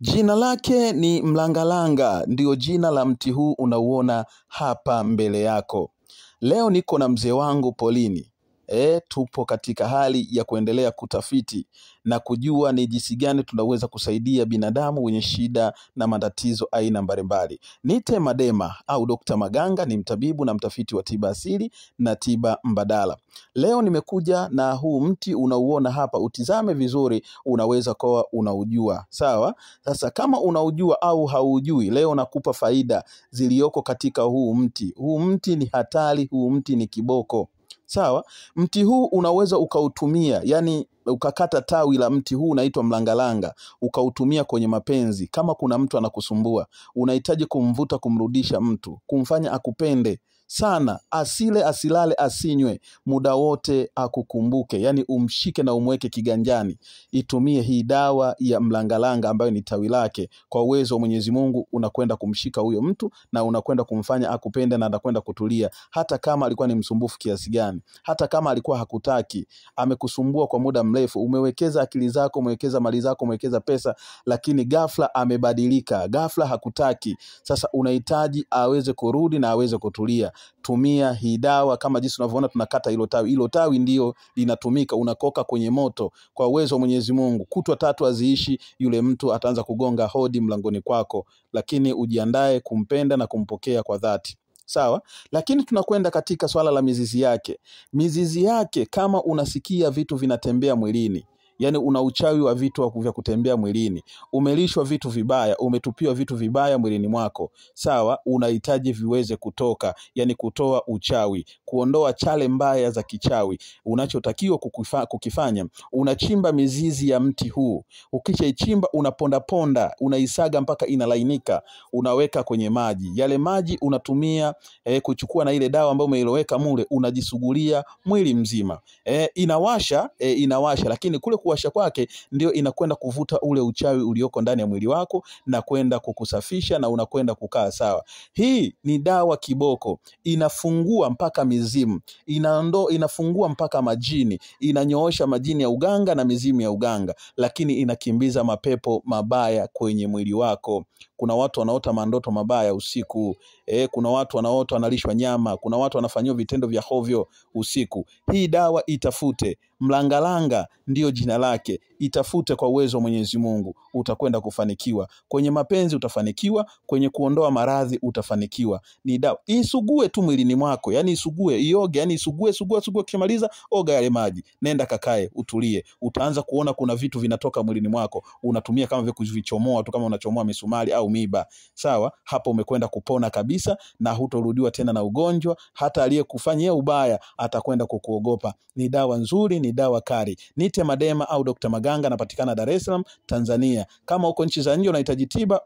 Jina lake ni mlangalanga, ndio jina la mti huu unauona hapa mbele yako. Leo niko na mzee wangu Polini. Tupo katika hali ya kuendelea kutafiti na kujua ni jinsi gani tunaweza kusaidia binadamu wenye shida na matatizo aina mbalimbali. Nite Madema au Dr. Maganga ni mtabibu na mtafiti wa tiba asili na tiba mbadala. Leo nimekuja na huu mti unauona hapa, utizame vizuri, unaweza kuwa unaujua. Sawa? Sasa kama unaujua au haujui, leo nakupa faida zilizoko katika huu mti. Huu mti ni hatari, huu mti ni kiboko. Sawa? Mti huu unaweza ukautumia, yani ukakata tawi la mti huu unaitwa mlangalanga, ukautumia kwenye mapenzi. Kama kuna mtu anakusumbua, unahitaji kumvuta, kumrudisha mtu, kumfanya akupende sana, asile, asilale, asinywe, muda wote akukumbuke, yani umshike na umweke kiganjani. Itumie hii dawa ya mlangalanga ambayo ni tawi lake. Kwa uwezo wa Mwenyezi Mungu unakwenda kumshika huyo mtu na unakwenda kumfanya akupende na anakwenda kutulia, hata kama alikuwa ni msumbufu kiasi gani, hata kama alikuwa hakutaki, amekusumbua kwa muda mrefu, umewekeza akili zako, umewekeza mali zako, umewekeza pesa, lakini ghafla amebadilika, ghafla hakutaki. Sasa unahitaji aweze kurudi na aweze kutulia. Tumia hii dawa kama jinsi unavyoona tunakata hilo tawi. Hilo tawi ndio linatumika, unakoka kwenye moto. Kwa uwezo wa Mwenyezi Mungu, kutwa tatu haziishi, yule mtu ataanza kugonga hodi mlangoni kwako, lakini ujiandae kumpenda na kumpokea kwa dhati. Sawa? Lakini tunakwenda katika swala la mizizi yake. Mizizi yake, kama unasikia vitu vinatembea mwilini, yani una uchawi wa vitu vya kutembea mwilini, umelishwa vitu vibaya, umetupiwa vitu vibaya mwilini mwako, sawa, unahitaji viweze kutoka, yani kutoa uchawi, kuondoa chale mbaya za kichawi. Unachotakiwa kukifanya, unachimba mizizi ya mti huu. Ukishaichimba unaponda ponda, unaisaga mpaka inalainika, unaweka kwenye maji. Yale maji unatumia kuchukua na ile dawa ambayo umeiloweka mule, unajisugulia mwili mzima. Inawasha, lakini kule kuwasha kwake ndio inakwenda kuvuta ule uchawi ulioko ndani ya mwili wako na kwenda kukusafisha na unakwenda kukaa sawa. Hii ni dawa kiboko, inafungua mpaka mizimu, inafungua mpaka majini, inanyoosha majini ya uganga na mizimu ya uganga, lakini inakimbiza mapepo mabaya kwenye mwili wako. Kuna watu wanaota mandoto mabaya usiku, kuna watu wanaota wanalishwa nyama, kuna watu wanafanyiwa vitendo vya hovyo usiku. Hii dawa itafute, mlangalanga ndiyo jina lake, itafute kwa uwezo wa Mwenyezi Mungu, utakwenda kufanikiwa. Kwenye mapenzi utafanikiwa, kwenye kuondoa maradhi utafanikiwa. Ni dawa. Isugue tu mwilini mwako, yani isugue, ioge, yani isugue, sugua, sugua, ukimaliza oga yale maji. Nenda kakae, utulie. Utaanza kuona kuna vitu vinatoka mwilini mwako. Unatumia kama vile kuvichomoa tu, kama unachomoa misumari au miba. Sawa? Hapo umekwenda kupona kabisa na hutorudiwa tena na ugonjwa. Hata aliyekufanyia ubaya atakwenda kukuogopa. Ni dawa nzuri, ni dawa kali. Nite Madema au Dr. Maganga, napatikana Dar es Salaam, Tanzania. Kama uko nchi za nje unahitaji tiba,